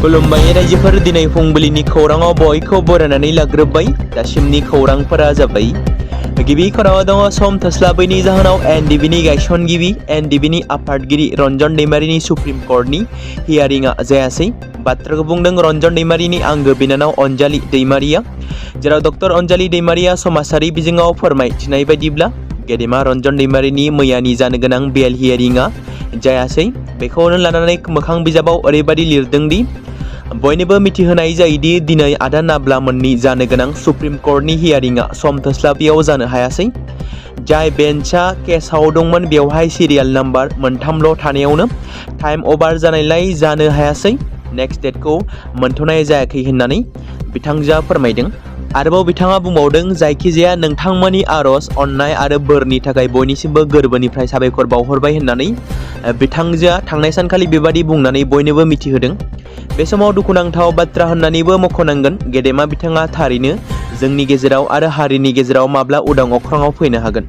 खुलुमबाय रायजोफोर दिनै फुंबिलिनि खौराङाव बयखौ बरायनानै लाग्रोबाय दासिमनि खौरांफोरा जाबाय गिबि खौराङाव दङ सम थोस्लाबैनि जाहोनाव एनडिबिनि गायसनगिरि एनडिबिनि आफादगिरि रन्जन दैमारिनि सुप्रिम कर्टनि हियारिंआ जायासै बाथ्राखौ बुंदों रन्जन दैमारिनि आंगो बिनानाव अनजालि दैमारिया जेराव डक्टर अनजालि दैमारिया समाजारि बिजोङाव फोरमायथिनाय बायदिब्ला गेदेमा रन्जन दैमारिनि मैयानि जानो गोनां बेल हियारिंआ जायासै बेखौनो लानानै मोखां बिजाबाव ओरैबायदि लिरदों दि बयनोबो मिथिहोनाय जायोदि दिनै आदा नाब्लामोननि जानो गोनां सुप्रिम कर्टनि हियारिंआ सम थोस्लाबियाव जानो हायासै जाय बेन्चआ केसआव दंमोन बेवहाय सिरियाल नाम्बार मोनथामल' थानायावनो टाइम अभार जानायलाय जानो हायासै नेक्स्ट डेटखौ मोनथ'नाय जायाखै होननानै बिथांजोआ फोरमायदों आरोबाव बिथाङा बुंबावदों जायखिजाया नोंथांमोननि आरज अननाय आरो बोरनि थाखाय बयनिसिमबो गोरबोनिफ्राय साबायखर बावहरबाय होननानै बिथांजोआ थांनाय सानखालि बेबादि बुंनानै बयनोबो मिथिहोदों बे समाव दुखुनांथाव बाथ्रा होननानैबो मख'नांगोन गेदेमा बिथाङा थारैनो जोंनि गेजेराव आरो हारिनि गेजेराव माब्ला उदां अख्राङाव फैनो हागोन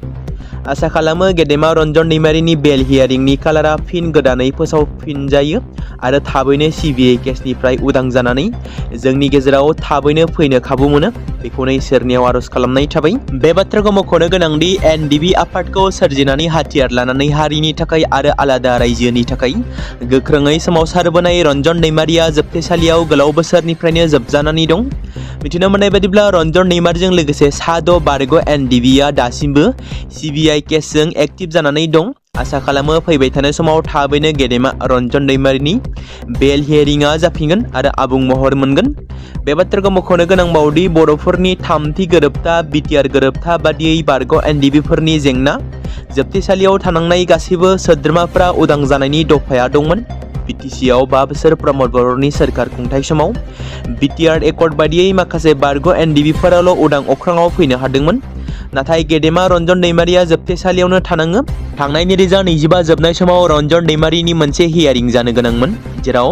आसा खालामो गेदेमा रन्जन दैमारिनि बेल हियारिंनि कालारा फिन गोदानै फोसावफिनजायो आरो थाबैनो सिबिआइ केसनिफ्राय उदां जानानै जोंनि गेजेराव थाबैनो फैनो खाबु मोनो बेखौनो इसोरनियाव आरज खालामनाय थाबाय बे बाथ्राखौ मख'नो गोनांदि एनडिबि आफादखौ सोरजिनानै हाथियार लानानै हारिनि थाखाय आरो आलादा रायजोनि थाखाय गोख्रोङै सोमावसारबोनाय रन्जन दैमारिया जोबथेसालियाव गोलाव बोसोरनिफ्रायनो जोबजानानै दं मिथिनो मोननाय बायदिब्ला रन्जन दैमारिजों लोगोसे सा6 बारग' एनडिबिआ दासिमबो सिबिआइ केसजों एक्टिभ जानानै दं आसा खालामो फैबाय थानाय समाव थाबैनो गेदेमा रन्जन दैमारिनि बेल हियारिंआ जाफिनगोन आरो आबुं महर मोनगोन बे बाथ्राखौ मख'नो गोनांबावदि बर'फोरनि थामथि गोरोबथा बिटिआर गोरोबथा बादियै बारग' एनडिबिफोरनि जेंना जोबथेसालियाव थानांनाय गासैबो सोद्रोमाफोरा उदां जानायनि दफाया दंमोन बिटिसिआव 5 बोसोर प्रमद बर'नि सोरखार खुंथाय समाव बिटिआर एकर्ड बादियै माखासे बारग' एनडिबिफोराल' उदां अख्राङाव फैनो हादोंमोन नाथाय गेदेमा रन्जन दैमारिया जोबथेसालियावनो थानाङो थांनाय 2025 जोबनाय समाव रन्जन दैमारिनि मोनसे हियारिं जानो गोनांमोन जेराव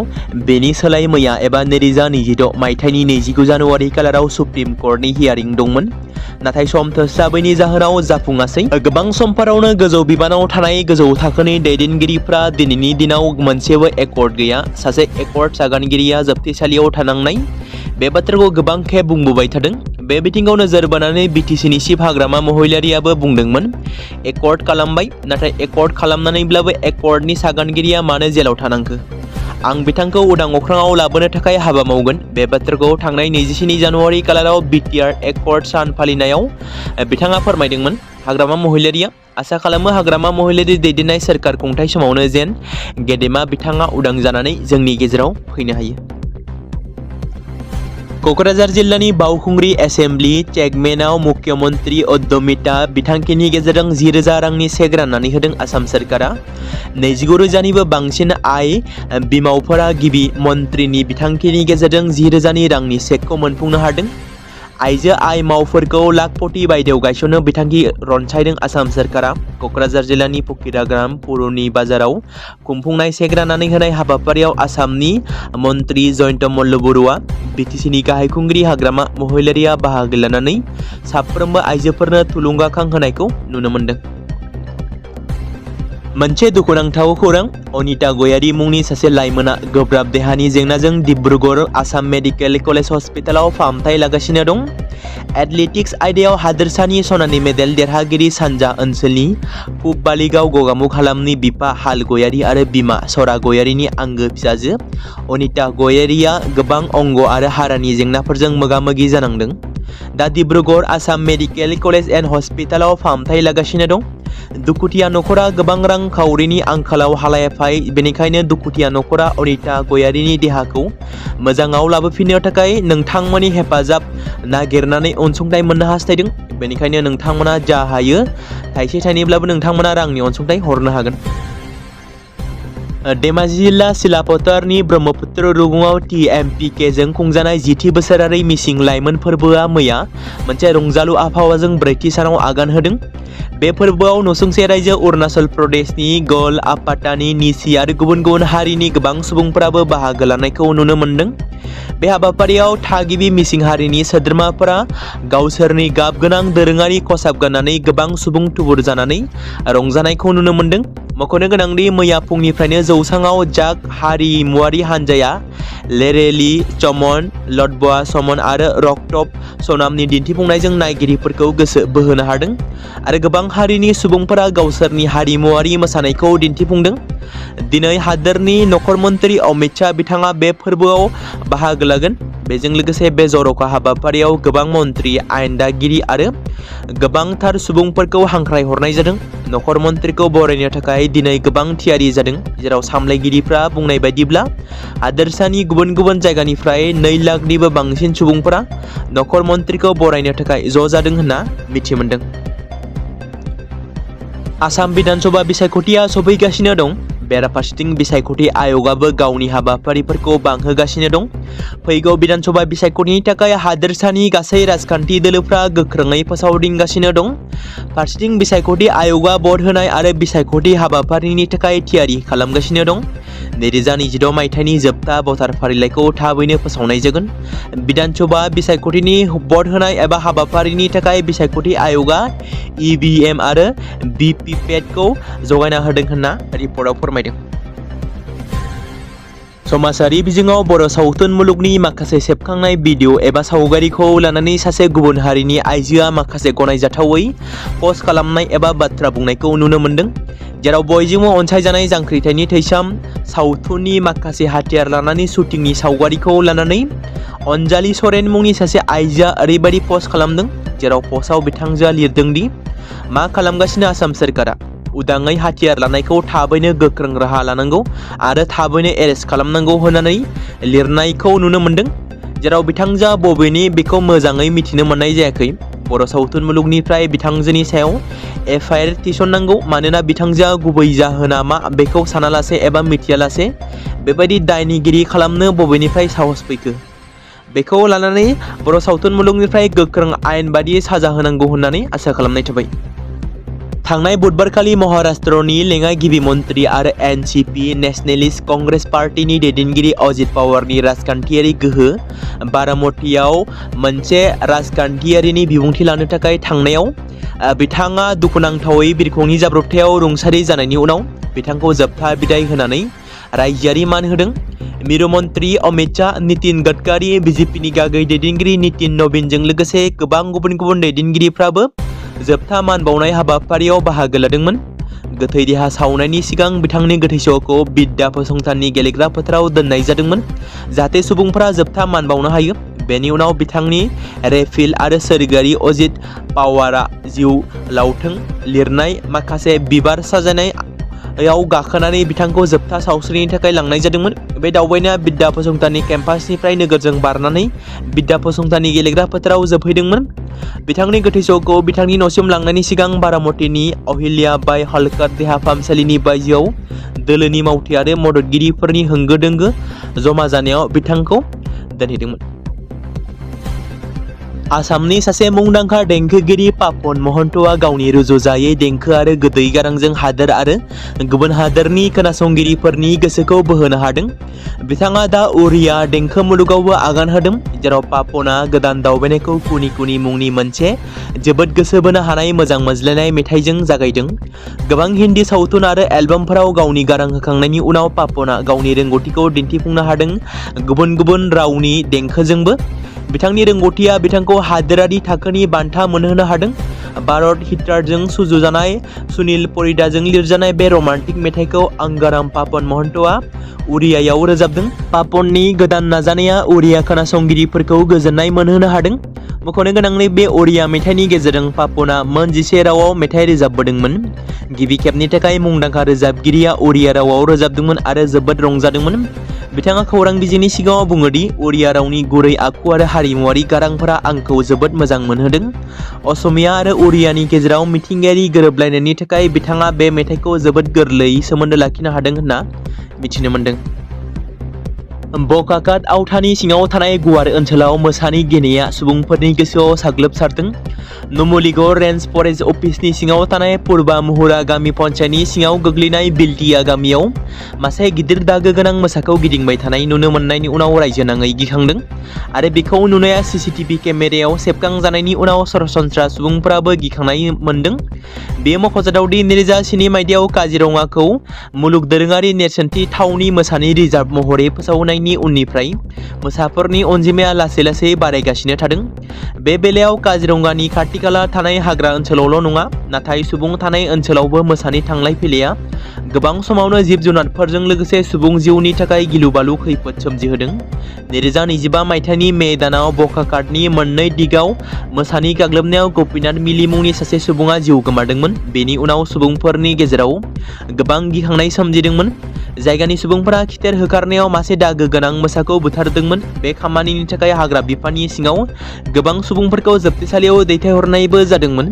बेनि सोलाय मैया एबा 2026 मायथाइनि 29 जानुवारि खालाराव सुप्रिम कर्टनि हियारिं दंमोन नाथाय सम थोस्लाबैनि जाहोनाव जाफुङासै गोबां समफोरावनो गोजौ बिबानाव थानाय गोजौ थाखोनि दैदेनगिरिफ्रा दिनैनि दिनाव मोनसेबो एकर्ड गैया सासे एकर्ड सागानगिरिया जोबथेसालियाव थानांनाय बे बाथ्राखौ गोबां खेब बुंबोबाय थादों बे बिथिङाव नोजोर बोनानै बिटिसिनि चिफ हाग्रामा महिलारियाबो बुंदोंमोन एकर्ड खालामबाय नाथाय एकर्ड खालामनानैब्लाबो एकर्डनि सागानगिरिया मानो जेलाव थानांखो आं बिथांखौ उदां अख्राङाव लाबोनो थाखाय हाबा मावगोन बे बाथ्राखौ थांनाय 27 जानुवारि खालाराव बिटिआर एकर्ड सान फालिनायाव बिथाङा फोरमायदोंमोन हाग्रामा महिलारिया आसा खालामो हाग्रामा महिलारि दैदेननाय सोरखार खुंथाय समावनो जेन गेदेमा बिथाङा उदां जानानै जोंनि गेजेराव फैनो हायो क'क्राझार जिल्लानि बावखुंग्रि एसेम्ब्लि चेकमेनाव मुख्यमन्त्री उद्धमिता बिथांखिनि गेजेरजों 10,000 रांनि चेक राननानै होदों आसाम सरकारा 29,000निबो बांसिन आय बिमावफोरा गिबि मन्थ्रिनि बिथांखिनि गेजेरजों 10,000 रांनि चेकखौ मोनफुंनो हादों आइजो आय मावफोरखौ लाखपति बायदेव गायसननो बिथांखि रनसायदों आसाम सरकारा क'क्राझार जिल्लानि फकिराग्राम पुरनि बाजाराव खुंफुंनाय चेक राननानै होनाय हाबाफारियाव आसामनि मन्थ्रि जयन्त मल्ल बरुवा बिटिसिनि गाहाय खुंगिरि हाग्रामा महिलारिया बाहागो लानानै साफ्रोमबो आइजोफोरनो थुलुंगाखां होनायखौ नुनो मोन्दों मोनसे दुखुनांथाव खौरां अनिता गयारी मुंनि सासे लाइमोना गोब्राब देहानि जेंनाजों डिब्रुगड़ आसाम मेडिकेल कलेज हस्पिटालाव फाहामथाय लागासिनो दं एथलेटिक्स आयदायाव हादोरसानि सनानि मेडेल देरहागिरि सानजा ओनसोलनि पुब बालिगाव गगामुख हालामनि बिफा हाल गयारी आरो बिमा सरा गयारीनि आंगो फिसाजो अनिता गयारीया गोबां अंग आरो हारानि जेंनाफोरजों मोगा-मोगि जानांदों दा Dibrugarh Assam medical college and हस्पिटालाव फाहामथाय लागासिनो दं दुखुथिया नखरा गोबां रांखावरिनि आंखालाव हालायफाय बेनिखायनो दुखुथिया नखरा अनिता गयारीनि देहाखौ मोजाङाव लाबोफिननो थाखाय नोंथांमोननि हेफाजाब नागिरनानै अनसुंथाइ मोननो हास्थायदों बेनिखायनो नोंथांमोना जा हायो थाइसे थाइनैब्लाबो नोंथांमोना रांनि अनसुंथाइ हरनो हागोन धेमाजि जिल्ला सिलापथारनि ब्रह्मपुत्र रुगुङाव TMPKजों खुंजानाय 10थि बोसोरारि मिसिं लाइमोन फोरबोआ मैया मोनसे रंजालु आबहावाजों 4थि सानाव आगान होदों बे फोरबोआव नसुंसे रायजो अरुणाचल प्रदेशनि गल आपातानि निसि आरो गुबुन गुबुन हारिनि गोबां सुबुंफोराबो बाहागो लानायखौ नुनो मोन्दों बे हाबाफारियाव थागिबि मिसिं हारिनि सोद्रोमाफोरा गावसोरनि गाब गोनां दोरोङारि खसाब गाननानै गोबां सुबुं थुबुर जानानै रंजानायखौ नुनो मोन्दों मख'नो गोनांदि मैया फुंनिफ्रायनो जौसाङाव जाग हारिमुवारि हान्जाया लेरेलि चमन लटबा समन आरो रकटप सनामनि दिन्थिफुंनायजों नायगिरिफोरखौ गोसो बोहोनो हादों आरो गोबां हारिनि सुबुंफोरा गावसोरनि हारिमुवारि मोसानायखौ दिन्थिफुंदों। दिनै हादोरनि नखर मन्त्रि अमित शाह बिथाङा बे फोरबोआव बाहागो लागोन। बेजों लोगोसे बे जर'खा हाबाफारियाव गोबां मन्त्रि आयेन दागिरि आरो गोबांथार सुबुंफोरखौ हांख्राय हरनाय जादों। नखर मन्त्रिखौ बरायनो थाखाय दिनै गोबां थियारि जादों, जेराव सामलायगिरिफ्रा बुंनाय बायदिब्ला हादोरसानि गुबुन गुबुन जायगानिफ्राय 2 लाखनिबो बांसिन सुबुंफोरा नखर मन्त्रिखौ बरायनो थाखाय ज' जादों होनना मिथि मोनदों। आसाम बिधानसभा बिसायख'थिया सफैगासिनो दं। बेराफारसेथिं बिसायख'थि आय'गाबो गावनि हाबाफारिफोरखौ बांहोगासिनो दं। फैगौ बिधानसभा बिसायख'थिनि थाखाय हादोरसानि गासै राजखान्थि दोलोफ्रा गोख्रोङै फोसावदिंगासिनो दं। फारसेथिं बिसायख'थि आय'गा भट होनाय आरो बिसायख'थि हाबाफारिनि थाखाय थियारि खालामगासिनो दं। 2026 मायथाइनि जोबथा भटार फारिलाइखौ थाबैनो फोसावनाय जागोन। बिधानसभा बिसायख'थिनि भट होनाय एबा हाबाफारिनि थाखाय बिसायख'थि आय'गा EVM आरो VVPATखौ जगायना होदों होनना रिपर्टआव फोरमायदों। समाजारि बिजोङाव बर' सावथुन मुलुगनि माखासे सेबखांनाय भिडिअ' एबा सावगारिखौ लानानै सासे गुबुन हारिनि आइजोआ माखासे गनायजाथावै पस्ट खालामनाय एबा बाथ्रा बुंनायखौ नुनो मोन्दों, जेराव बयजोंबो अनसायजानाय जांख्रिथायनि थैसाम सावथुननि माखासे हाथियार लानानै शुटिंनि सावगारिखौ लानानै अनजालि सरेन मुंनि सासे आइजोआ ओरैबायदि पस्ट खालामदों, जेराव पस्टआव बिथांजोआ लिरदों दि मा खालामगासिनो आसाम सोरखारा उदाङै हाथियार लानायखौ थाबैनो गोख्रों राहा लानांगौ आरो थाबैनो एरेस्ट खालामनांगौ होननानै लिरनायखौ नुनो मोन्दों, जेराव बिथांजोआ बबेनि बेखौ मोजाङै मिथिनो मोननाय जायाखै। बर' सावथुन मुलुगनिफ्राय बिथांजोनि सायाव FIR थिसननांगौ, मानोना बिथांजोआ गुबै जाहोना मा बेखौ सानालासे एबा मिथियालासे बेबायदि दायनिगिरि खालामनो बबेनिफ्राय साहस फैखो, बेखौ लानानै बर' सावथुन मुलुगनिफ्राय गोख्रों आयेन बादियै साजा होनांगौ होननानै आसा खालामनाय थाबाय। थांनाय बुधबारखालि महाराष्ट्रनि लेङाइ गिबि मन्त्रि आरो NCP नेशनेलिस्ट कंग्रेस पार्टीनि दैदेनगिरि अजित पावारनि राजखान्थियारि गोहो बारामतीयाव मोनसे राजखान्थियारिनि बिबुंथि लानो थाखाय थांनायाव बिथाङा दुखुनांथावै बिरखंनि जाब्रबथायाव रुंसारि जानायनि उनाव बिथांखौ जोबथा बिदाय होनानै रायजोआरि मान होदों। मिरु मन्त्रि अमित शाह, नितिन गडकरी, BJPनि गागै दैदेनगिरि नितिन नवीनजों लोगोसे गोबां गुबुन गुबुन दैदेनगिरिफ्राबो जोबथा मान बावनाय हाबाफारियाव बाहागो लादोंमोन। गोथै देहा सावनायनि सिगां बिथांनि गोथै सह'खौ बिद्या फसंथाननि गेलेग्रा फोथाराव दोननाय जादोंमोन, जाहाथे सुबुंफोरा जोबथा मान बावनो हायो। बेनि उनाव बिथांनि रेफिल आरो सोरगोआरि अजित पावारआ जिउ लावथों लिरनाय माखासे बिबार साजायनायाव गाखोनानै बिथांखौ जोबथा सावस्रिनि थाखाय लांनाय जादोंमोन। बे दावबायनाया बिद्या फसंथाननि केम्पासनिफ्राय नोगोरजों बारनानै बिद्या फसंथाननि गेलेग्रा फोथाराव जोबहैदोंमोन। बिथांनि गोथै सह'खौ बिथांनि न'सिम लांनायनि सिगां बारामतीनि अहिल्या बाई हल्कार देहा फाहामसालिनि बायजोआव दोलोनि मावथि आरो मददगिरिफोरनि होंगो दोंगो जमा जानायाव बिथांखौ दोनहैदोंमोन। आसामनि सासे मुंदांखा देंखोगिरि पापन महन्तआ गावनि रुजुजायै देंखो आरो गोदै गारांजों हादोर आरो गुबुन हादोरनि खोनासंगिरिफोरनि गोसोखौ बोहोनो हादों। बिथाङा दा उरिया देंखो मुलुगावबो आगान होदों, जेराव पापनआ गोदान दावबायनायखौ कुनि कुनि मुंनि मोनसे जोबोद गोसो बोनो हानाय मोजां मोनज्लायनाय मेथाइजों जागायदों। गोबां हिन्दी सावथुन आरो एलबामफोराव गावनि गारां होखांनायनि उनाव पापनआ गावनि रोंग'थिखौ दिन्थिफुंनो हादों, गुबुन गुबुन रावनि देंखोजोंबो। बिथांनि रोंग'थिया बिथांखौ हादोरारि थाखोनि बान्था मोनहोनो हादों। भारत हिटारजों सुजुजानाय सुनील परिडाजों लिरजानाय बे रमान्टिक मेथाइखौ अंगाराम पापन महन्तआ उरियायाव रोजाबदों। पापननि गोदान नाजानाया उरिया खोनासंगिरिफोरखौ गोजोननाय मोनहोनो हादों। मख'नो गोनांनि बे उरिया मेथाइनि गेजेरजों पापनआ मोन 11 रावाव मेथाइ रोजाबबोदोंमोन। गिबि खेबनि थाखाय मुंदांखा रोजाबगिरिया उरिया रावाव रोजाबदोंमोन आरो जोबोद रंजादोंमोन। बिथाङा खौरां बिजोंनि सिगाङाव बुङो दि उरिया रावनि गुरै आखु आरो हारिमुवारि गारांफोरा आंखौ जोबोद मोजां मोनहोदों। असमिया आरो उरियानि गेजेराव मिथिंगायारि गोरोबलायनायनि थाखाय बिथाङा बे मेथाइखौ जोबोद गोरलैयै सोमोन्दो लाखिनो हादों होनना मिथिनो मोन्दों। बकाकाट आवथानि सिङाव थानाय गुवार ओनसोलाव मोसानि गेनेआ सुबुंफोरनि गोसोआव साग्लोबसारदों। नुमलीगढ़ रेन्ज फरेस्ट अफिसनि सिङाव थानाय पुर्बा मुहुरा गामि पन्चायतनि सिङाव गोग्लैनाय बिल्टिया गामियाव मासे गिदिर दागो गोनां मोसाखौ गिदिंबाय थानाय नुनो मोननायनि उनाव रायजो नाङै गिखांदों आरो बेखौ नुनाया CCTV केमेरायाव सेबखांजानायनि उनाव सरासनस्रा सुबुंफोराबो गिखांनाय मोन्दों। बेयो मख'जाथावदि 2007 मायथाइयाव काजिरङाखौ मुलुग दोरोङारि नेरसोनथि थावनि मोसानि रिजार्भ महरै फोसावनायनि उननिफ्राय मोसाफोरनि अनजिमाया लासै लासै बारायगासिनो थादों। बे बेलायाव काजिरङानि खाथि-खाला थानाय हाग्रा ओनसोलावल' नङा, नाथाय सुबुं थानाय ओनसोलावबो मोसानि थांलाय फैलाया गोबां समावनो जिब-जुनारफोरजों लोगोसे सुबुं जिउनि थाखाय गिलु-बालु खैफोद सोमजिहोदों। 2025 मायथाइनि मे दानाव बकाकाटनि मोननै दिगाव मोसानि गाग्लोबनायाव गपिनाथ मिलि मुंनि सासे सुबुङा जिउ गोमादोंमोन। बेनि उनाव सुबुंफोरनि गेजेराव गोबां गिखांनाय सोमजिदोंमोन। जायगानि सुबुंफोरा खिथेर होखारनायाव मासे दागो गोनां मोसाखौ बुथारदोंमोन। बे खामानिनि थाखाय हाग्रा बिफाननि सिङाव गोबां सुबुंफोरखौ जोबथेसालियाव दैथायहरनायबो जादोंमोन।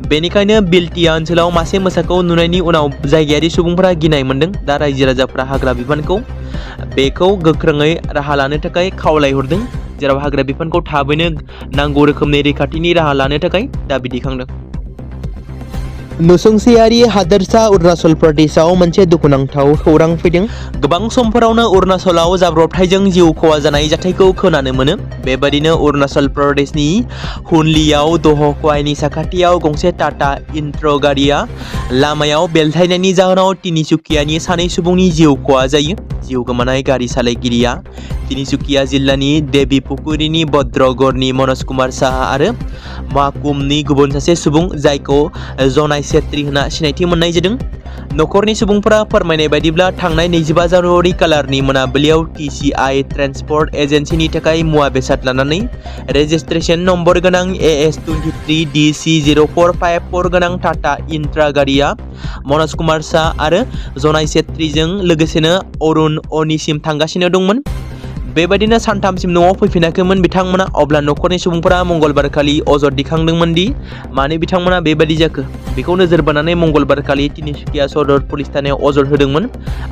बेनिखायनो बिलटिया ओनसोलाव मासे मोसाखौ नुनायनि उनाव जायगायारि सुबुंफोरा गिनाय मोनदों। दा रायजो-राजाफोरा हाग्रा बिफानखौ बेखौ गोख्रोङै राहा लानो थाखाय खावलायहरदों, जेराव हाग्रा बिफानखौ थाबैनो नांगौ रोखोमनि रैखाथिनि राहा लानो थाखाय दाबि दैखांदों। नसुंसेयारि हादोरसा अरुणाचल प्रदेशआव मोनसे दुखुनांथाव खौरां फैदों। गोबां समफोरावनो अरुणाचलाव जाब्रबथायजों जिउ खहा जानाय जाथायखौ खोनानो मोनो। बेबादिनो अरुणाचल प्रदेशनि हुनलियाव दहखवाइनि साखाथियाव गंसे टाटा इन्ट्र गारिया लामायाव बेलथायनायनि जाहोनाव तिनिसुकियानि सानै सुबुंनि जिउ खहा जायो। जिउ गोमानाय गारि सालायगिरिया तिनिसुकिया जिल्लानि देवीपुकुरीनि भद्रगड़नि मनज कुमार साहा आरो माकुमनि गुबुन सासे सुबुं, जायखौ जनाय सेत्री होनना सिनायथि मोननाय जादों। नखरनि सुबुंफोरा फोरमायनाय बायदिब्ला थांनाय 25 जानुवारि खालारनि मोनाबिलियाव TCI ट्रेन्सपर्ट एजेन्सिनि थाखाय मुवा बेसाद लानानै रेजिस्ट्रेशन नम्बर गोनां AS23DC0454 गोनां टाटा इन्ट्रा गारिया मनज कुमार शाह आरो जनाय सेत्रीजों लोगोसेनो अरुण अनिसिम थांगासिनो दंमोन। बेबायदिनो सानथामसिम न'आव फैफिनाखैमोन बिथांमोना। अब्ला नखरनि सुबुंफोरा मंगलबारखालि अजद दिखांदोंमोन दि मानो बिथांमोना बेबायदि जाखो। बेखौ नोजोर बोनानै मंगलबारखालि तिनिसुकिया सदर पुलिस थानायाव अजद होदोंमोन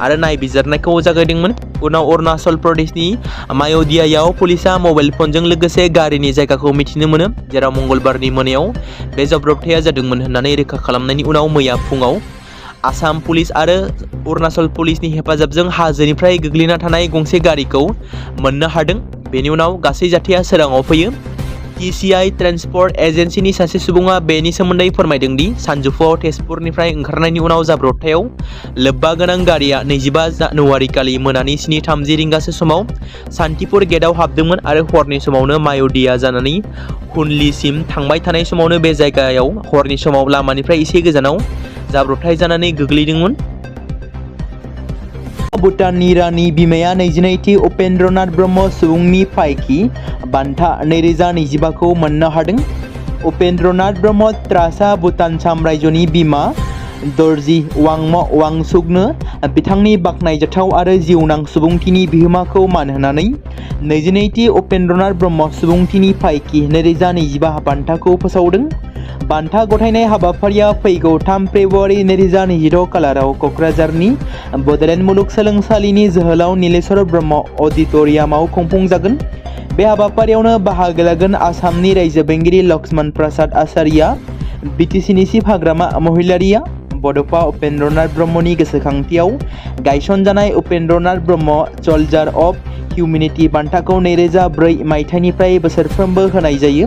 आरो नायबिजिरनायखौ जागायदोंमोन। उनाव अरुणाचल प्रदेशनि माय'दियायाव पुलिसा मबाइल फनजों लोगोसे गारिनि जायगाखौ मिथिनो मोनो, जेराव मंगलबारनि मोनायाव बे जाब्रबथाया जादोंमोन होननानै रोखा खालामनायनि उनाव मैया फुङाव आसाम पुलिस आरो अरुणाचल पुलिसनि हेफाजाबजों हाजोनिफ्राय गोग्लैना थानाय गंसे गारिखौ मोननो हादों। बेनि उनाव गासै जाथाया सोराङाव फैयो। TCI ट्रेन्सपर्ट एजेन्सिनि सासे सुबुङा बेनि सोमोन्दै फोरमायदों दि सानजौफुआव तेजपुरनिफ्राय ओंखारनायनि उनाव जाब्रबथायाव लोब्बा गोनां गारिया 25 जानुवारि खालि मोनानि 7:30 रिंगासो समाव सान्तिपुर गेटआव हाबदोंमोन आरो हरनि समावनो माय'दिया जानानै हुनलिसिम थांबाय थानाय समावनो बे जायगायाव हरनि समाव लामानिफ्राय एसे गोजानाव जाब्रबथाय जानानै गोग्लैदोंमोन। भुटाननि रानि बिमाया 22थि उपेन्द्रनाथ ब्रह्म सुबुंनि फायखि बान्था 2025 खौ मोननो हादों। उपेन्द्रनाथ ब्रह्म ट्रास्टआ भुटान साम्रायजोनि बिमा दर्जी वांम वांचुकनो बिथांनि बाख्नायजाथाव आरो जिउनां सुबुंथिनि बिहोमाखौ मान होनानै 22थि उपेन्द्रनाथ ब्रह्म सुबुंथिनि फायखि 2025 बान्थाखौ फोसावदों। बान्था गथायनाय हाबाफारिया फैगौ 3 फेब्रुवारि 2022 खालाराव क'क्राझारनि बड'लेण्ड मुलुगसोलोंसालिनि जोहोलाव नीलेश्वर ब्रह्म अडिट'रियामाव खुंफुंजागोन। बे हाबाफारियावनो बाहागो लागोन आसामनि रायजो बेंगिरि लक्ष्मण प्रसाद आचार्यआ, BTCनि चिफ हाग्रामा महिलारिया, बड'फा उपेन्द्रनाथ ब्रह्मनि गोसोखांथियाव गायसनजानाय उपेन्द्रनाथ ब्रह्म सल्जार अफ हिउमेनिटी बान्थाखौ 2004 मायथाइनिफ्राय बोसोरफ्रोमबो होनाय जायो।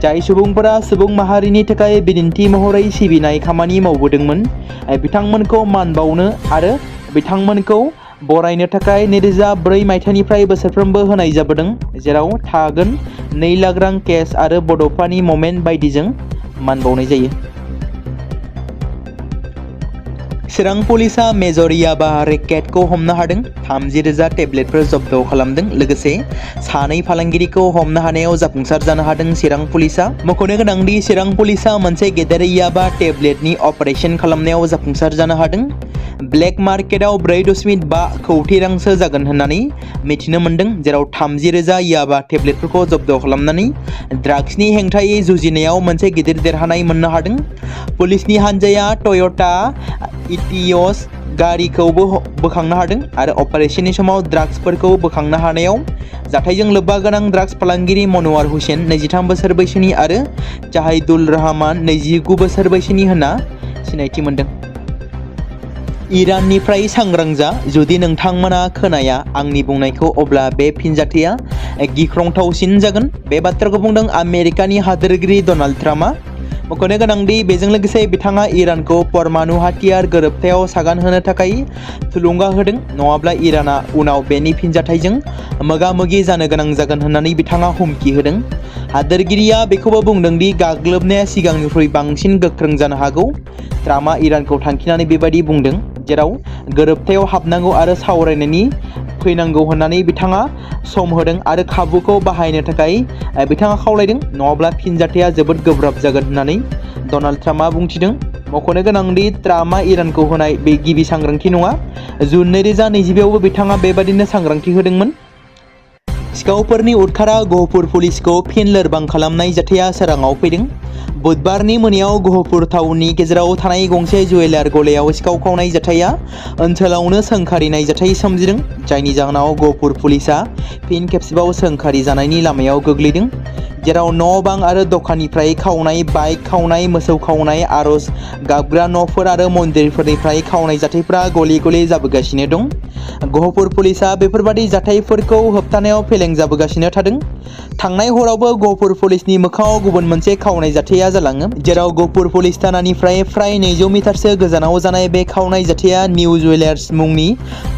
जाय सुबुंफोरा सुबुं माहारिनि थाखाय बिदिन्थि महरै सिबिनाय खामानि मावबोदोंमोन, बिथांमोनखौ मान बावनो आरो बिथांमोनखौ बरायनो थाखाय 2004 मायथाइनिफ्राय बोसोरफ्रोमबो होनाय जाबोदों, जेराव थागोन 2 लाख रां केस आरो बड'फानि ममेन्ट बायदिजों मान बावनाय जायो। चिरां पुलिसा मेजर याबा रेकेटखौ हमनो हादों। 30,000 टेब्लेटफोर जब्द खालामदों। लोगोसे सानै फालांगिरिखौ हमनो हानायाव जाफुंसार जानो हादों चिरां पुलिसा। मख'नो गोनांदि चिरां पुलिसा मोनसे गेदेर याबा टेब्लेटनि अपारेशन खालामनायाव जाफुंसार जानो हादों। ब्लेक मार्केटआव 4.5 कौटि रांसो जागोन होननानै मिथिनो मोन्दों, जेराव 30,000 याबा टेब्लेटफोरखौ जब्द खालामनानै ड्राग्सनि हेंथायै जुजिनायाव मोनसे गिदिर देरहानाय मोननो हादों। पुलिसनि हान्जाया टयटा इटियस गारिखौबो बोखांनो हादों आरो अपारेशननि समाव ड्राग्सफोरखौ बोखांनो हानायाव जाथायजों लोब्बा गोनां ड्राग्स फालांगिरि मनवार हुसेन 23 बोसोर बैसोनि आरो जाहिदुल रहमान 29 बोसोर बैसोनि होनना सिनायथि मोन्दों। इराननिफ्राय सांग्रां जा। जुदि नोंथांमोना खोनाया आंनि बुंनायखौ, अब्ला बे फिनजाथाया गिख्रंथावसिन जागोन। बे बाथ्राखौ बुंदों आमेरिकानि हादोरगिरि डनाल्ड ट्राम्पआ। मख'नो गोनांदि बेजों लोगोसे बिथाङा इरानखौ परमाणु हाथियार गोरोबथायाव सागान होनो थाखाय थुलुंगा होदों, नङाब्ला इराना उनाव बेनि फिनजाथायजों मोगा-मोगि जानो गोनां जागोन होननानै बिथाङा हुमखि होदों। हादोरगिरिया बेखौबो बुंदों दि गाग्लोबनाया सिगांनिख्रुइ बांसिन गोख्रों जानो हागौ। ट्राम्पआ इरानखौ थांखिनानै बेबायदि बुंदों, जेराव गोरोबथायाव हाबनांगौ आरो सावरायनायनि फैनांगौ होननानै बिथाङा सम होदों आरो खाबुखौ बाहायनो थाखाय बिथाङा खावलायदों, नङाब्ला फिनजाथाया जोबोद गोब्राब जागोन होननानै डनाल्ड ट्राम्पआ बुंथिदों। मख'नो गोनांदि ट्राम्पआ इरानखौ होनाय बे गिबि सांग्रांथि नङा। जुन 2022आवबो बिथाङा बेबादिनो सांग्रांथि होदोंमोन। सिखावफोरनि उदखारा गहपुर पुलिसखौ फिन लोरबां खालामनाय जाथाया सोराङाव फैदों। बुधबारनि मोनायाव गहपुर टाउननि गेजेराव थानाय गंसे जुवेलार गलायाव सिखाव खावनाय जाथाया ओनसोलावनो सोंखारिनाय जाथाय सोमजिदों, जायनि जाहोनाव गहपुर पुलिसआ फिन खेबसेबाव सोंखारि जानायनि लामायाव गोग्लैदों, जेराव न'-बां आरो दखाननिफ्राय खावनाय, बाइक खावनाय, मोसौ खावनाय, आर'ज गाबग्रा न'फोर आरो मन्दिरफोरनिफ्राय खावनाय जाथायफोरा गले-गले जाबोगासिनो दं। गहपुर पुलिसआ बेफोरबादि जाथायफोरखौ होबथानायाव फेलें जाबोगासिनो थादों। थांनाय हरावबो गहपुर पुलिसनि मोखाङाव गुबुन मोनसे खावनाय जाथाया जालाङो, जेराव गहपुर पुलिस थानानिफ्राय फ्राय 200 मिटारसो गोजानाव जानाय बे खावनाय जाथाया निउ जुवेलार्स मुंनि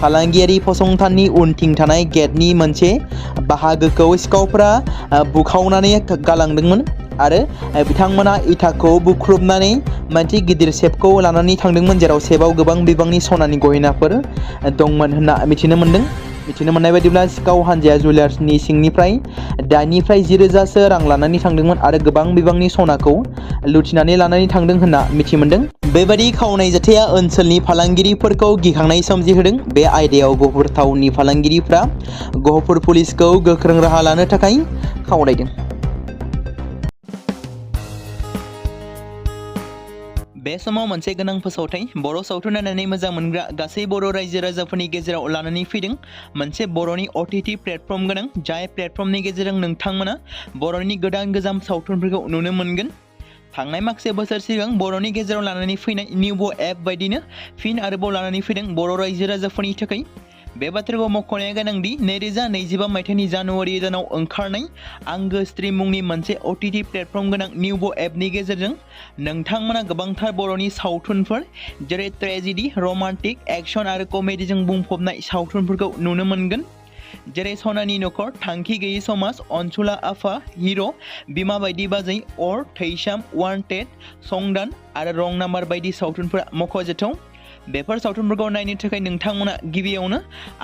फालांगियारि फसंथाननि उनथिं थानाय गेटनि मोनसे बाहागोखौ सिखावफोरा बुखावनानै गालांदोंमोन आरो बिथांमोना इटाखौ बुख्रुबनानै मोनसे गिदिर सेफखौ लानानै थांदोंमोन, जेराव सेफआव गोबां बिबांनि सनानि गहेनाफोर दंमोन होनना मिथिनो मोनदों। मिथिनो मोननाय बायदिब्ला सिखाव हानजाया जुवेलार्सनि सिंनिफ्राय 8 निफ्राय 10 रोजासो रां लानानै थांदोंमोन आरो गोबां बिबांनि सनाखौ लुथिनानै लानानै थांदों होनना मिथि मोनदों। बेबादि खावनाय जाथाया ओनसोलनि फालांगिरिफोरखौ गिखांनाय सोमजिहोदों। बे आयदायाव गहपुर टाउननि फालांगिरिफ्रा गहपुर पुलिसखौ गोख्रों राहा लानो थाखाय खावलायदों। बे समाव मोनसे गोनां फोसावथाय बर' सावथुन नायनानै मोजां मोनग्रा गासै बर' रायजो राजाफोरनि गेजेराव लानानै फैदों मोनसे बर'नि OTT प्लेटफर्म गोनां, जाय प्लेटफर्मनि गेजेरजों नोंथांमोना बर'नि गोदान गोजाम सावथुनफोरखौ नुनो मोनगोन। थांनाय माखासे बोसोर सिगां बर'नि गेजेराव लानानै फैनाय निउबो एप बायदिनो फिन आरोबाव लानानै फैदों बर' रायजो राजाफोरनि थाखाय। बे बाथ्राखौ मख'नाया गोनांदि 2025 मायथाइनि जानुवारि दानाव ओंखारनाय आंगो स्ट्रिम मुंनि मोनसे OTT प्लेटफर्म गोनां निउबो एपनि गेजेरजों नोंथांमोना गोबांथार बर'नि सावथुनफोर जेरै ट्रेजेडि, रमान्टिक, एक्शन आरो कमेडिजों बुंफबनाय सावथुनफोरखौ नुनो मोनगोन। जेरै सनानि नखर, थांखि गैयै समाज, अनसुला आफा, हिर', बिमा बायदि बाजै, अर, थैसाम, वान्टेड, संदान आरो रं नाम्बार बायदि सावथुनफोरा मख'जाथाव। बेफोर सावथुनफोरखौ नायनो थाखाय नोंथांमोना गिबियावनो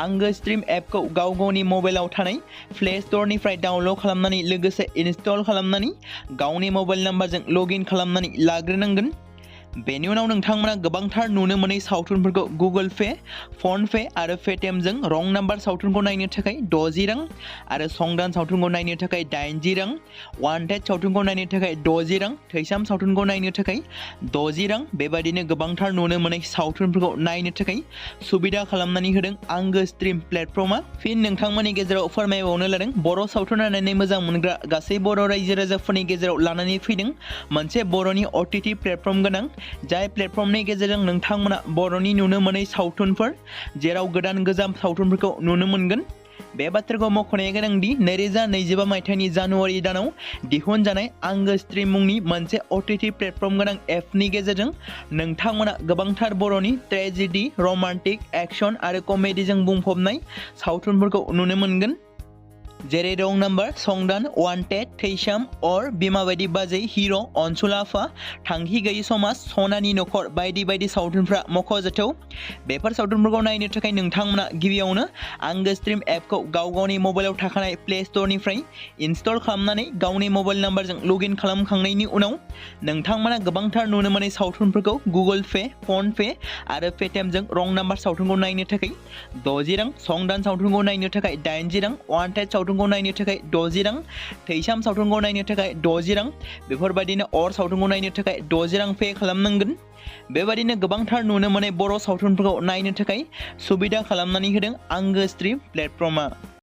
आंगो स्ट्रिम एपखौ गाव गावनि मबाइलाव थानाय प्ले स्ट'रनिफ्राय डाउनल'ड खालामनानै लोगोसे इनस्टल खालामनानै गावनि मबाइल नाम्बारजों लगइन खालामनानै लाग्रोनांगोन। बेनि उनाव नोंथांमोना गोबांथार नुनो मोनै सावथुनफोरखौ गुगोल पे, फन पे आरो पेटिएमजों रं नाम्बार सावथुनखौ नायनो थाखाय 60 रां आरो संदान सावथुनखौ नायनो थाखाय 80 रां, वान्टेड सावथुनखौ नायनो थाखाय 60 रां, थैसाम सावथुनखौ नायनो थाखाय 60 रां, बेबायदिनो गोबांथार नुनो मोनै सावथुनफोरखौ नायनो थाखाय सुबिदा खालामनानै होदों आंगो स्ट्रिम प्लेटफर्मा। फिन नोंथांमोननि गेजेराव फोरमायबावनो लादों बर' सावथुन नायनानै मोजां मोनग्रा गासै बर' रायजो राजाफोरनि गेजेराव लानानै फैदों मोनसे बर'नि OTT प्लेटफर्म गोनां, जाय प्लेटफर्मनि गेजेरजों नोंथांमोना बर'नि नुनो मोनै सावथुनफोर जेराव गोदान गोजाम सावथुनफोरखौ नुनो मोनगोन। बे बाथ्राखौ मख'नाया गोनांदि 2025 मायथाइनि जानुवारि दानाव दिहुनजानाय आंगो स्ट्रिम मुंनि मोनसे OTT प्लेटफर्म गोनां एपनि गेजेरजों नोंथांमोना गोबांथार बर'नि ट्रेजेडि, रमान्टिक, एक्शन आरो कमेडिजों बुंफबनाय सावथुनफोरखौ नुनो मोनगोन। जेरै रं नाम्बार, संदान, वान्टेड, थैसाम, अर, बिमा बायदि बाजै, हिर', अनसुला आफा, थांखि गैयै समाज, सनानि नखर बायदि बायदि सावथुनफ्रा मख'जाथाव। बेफोर सावथुनफोरखौ नायनो थाखाय नोंथांमोना गिबियावनो आंगो स्ट्रिम एपखौ गाव गावनि मबाइलाव थाखानाय प्ले स्ट'रनिफ्राय इनस्टल खालामनानै गावनि मबाइल नाम्बारजों लगइन खालामखांनायनि उनाव नोंथांमोना गोबांथार नुनो मोनै सावथुनफोरखौ गुगोल पे, फन पे आरो पेटिएमजों रं नाम्बार सावथुनखौ नायनो थाखाय 60 रां, संदान सावथुनखौ नायनो थाखाय 80 रां, वान्टेड सावथुनखौ नायनो थाखाय 60 रां, थैसाम सावथुनखौ नायनो थाखाय 60 रां, बेफोरबायदिनो अर सावथुनखौ नायनो थाखाय 60 रां पे खालामनांगोन। बेबायदिनो गोबांथार नुनो मोनै बर' सावथुनफोरखौ नायनो थाखाय सुबिदा खालामनानै होदों आंगो स्ट्रिम प्लेटफर्मा।